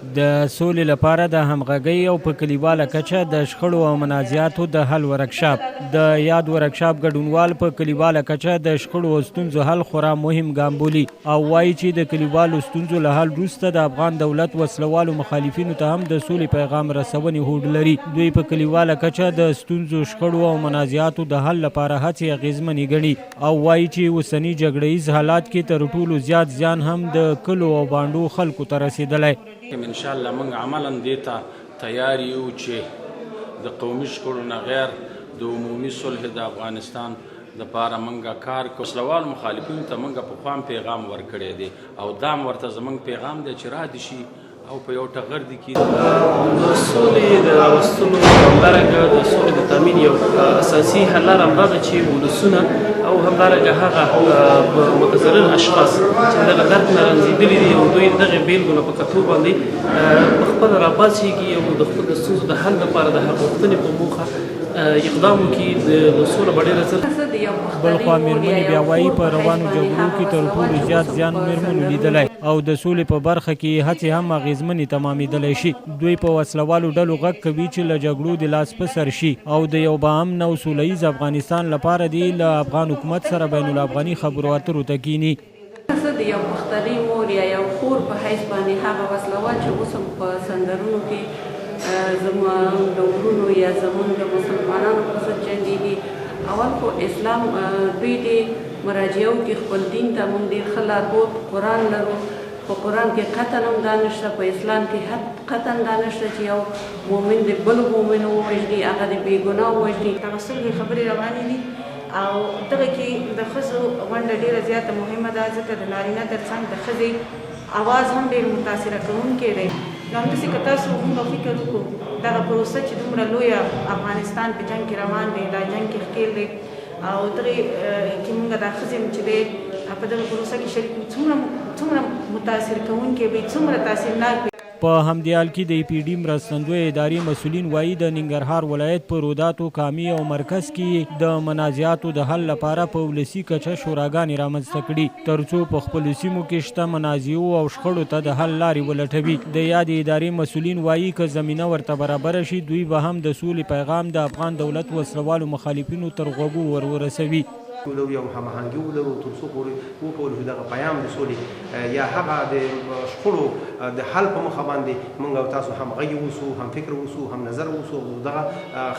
د سولې لپاره د همغږۍ او په کلیواله کچه د شخړو او منازعاتو د حل ورکشاپ. د یاد ورکشاپ ګډونوال په کلیواله کچه د شخړو او ستونزو حل خورا مهم ګام بولي او وایي چې د کلیوالو ستونزو له حل وروسته د افغان دولت وسلوالو مخالفینو ته هم د سولې پیغام رسونې هوډ لري. دوی په کلیواله کچه د ستونزو، شخړو او منازعاتو د حل لپاره هڅې اغېزمنې ګڼي او وایي چې اوسني جګړه ییز حالات کې تر ټولو زیات زیان هم د کلو او بانډو خلکو ته رسېدلی. ان شاء الله موږ عملاً دې ته تیار یو چې د قومي شخړو نه غیر د عمومي صلح د افغانستان دپاره موږ کار کوو. وسلهوالو مخالفینو ته موږ پخوا هم پیغام ورکړی دی او دا هم ورته زموږ پیغام دی چې را دې شي او په یو ټغر دي کې. د سولې د راوستلو همدارنګه د سولې د تامین یو اساسي حل لاره همدا ده چې ولسونه او همدارنګه هغه متضرر اشخاص چې دغه درد نه رنځېدلي دي او دوی دغه بېلګو نه په کتو باندې په خپله راپاڅېږي او د خپل د ستونزو د حل لپاره د حق غوښتنې په موخه اقدام وکړي، د سوله به ډېره زر. بلخوا مېرمنې بیا وايي، په روانو جګړو کې تر ټولو زیات زیان مېرمنو لیدلی او د سولې په برخه کې یې هڅې هم اغېزمنې تمامېدلی شي. دوی په وسله والو ډلو غږ کوي چې له جګړو دې لاس په سر شي او د یو باامنه او سوله ییز افغانستان لپاره دې له افغان حکومت سره بین الافغاني خبرو اترو ته کېني. زه د یو پښتنې مور یا یو خور په حیث باندې هغه وسله وال چې اوس هم په سنګرونو کې زموږ د ورونو یا زموږ د مسلمانانو په ضد جنګیږي، اول خو اسلام دوی دې مراجعه وکړي خپل دین ته. موږ ډیر ښه لارښود قرآن لرو، په قرآن کې قطعا هم دا نشته، په اسلام کې قطعا دا نشته چې یو مؤمن دې بل مؤمن ووژني، هغه دې بې ګناه ووژني. دغه صلحې خبرې روانې دي او دغه کې د ښځو ونډه ډېره زیاته مهمه ده، ځکه د نارینه ترڅنګ د ښځې اواز هم ډېر متاثره کوونکی دی. نو همداسې که تاسو موږ فکر وکړو، دغه پروسه چې دومره لویه افغانستان په جنګ کې روان دی، دا جنګ کې ښکېل دی او دغې کې موږ دا ښځې هم چې دی په دغه پروسه کې شریک وي، څومره څومره متاثر کوونکی وي، څومره تاثیرناک وي. په همدې حال کې د ای پي ډي مرستندویه ادارې مسؤلین وايي، د ننګرهار ولایت په روداتو، کامې او مرکز کې یې د منازعاتو د حل لپاره په ولسي کچه شوراګانې رامنځته کړي، ترڅو په خپلو سیمو کې شته منازعو او شخړو ته د حل لارې ولټوي. د یادې ادارې مسؤلین وايي، که زمینه ورته برابره شي، دوی به هم د سولې پیغام د افغان دولت وسلهوالو مخالفینو تر غوږو ور ورسوي. ولرو یو هماهنګي ولرو تر څو پورې وکول شو دغه پیام د سولې یا هغه د شخړو د حل په مخه باندې موږ او تاسو هم غږي اوسو، هم فکر اوسو، هم نظر اوسو او دغه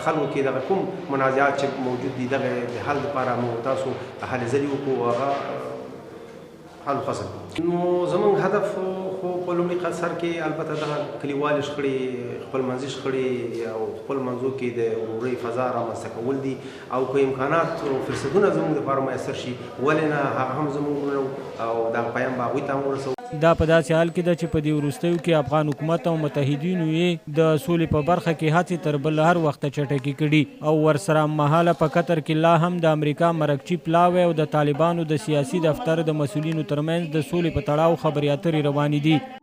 خلکو کې دغه کوم منازعات چې موجود دي دغه د حل لپاره موږ تاسو هلې ځلې وکړو، هغه حل فصل. نو زمونږ هدف خو په لومړي سر کې البته دغه کلیوالې شخړې، خپل منځي شخړې او خپل منځو کې د ورورۍ فضا رامنځته کول دي او که امکانات او فرصتونه زمونږ لپاره میسر شي ولې نه، هغه هم زمونږ او دغه پیام به هغوی ته هم ورسوو. دا په داسې حال کې ده چې په دې وروستیو کې افغان حکومت او متحدینو یې د سولې په برخه کې هڅې تر بل هر وخته چټکې کړي او ورسره هممهاله په قطر کې لا هم د امریکا مرکچي پلاوی او د طالبانو د سیاسي دفتر د مسؤلینو ترمنځ د سولې په تړاو خبرې اترې روانې دي.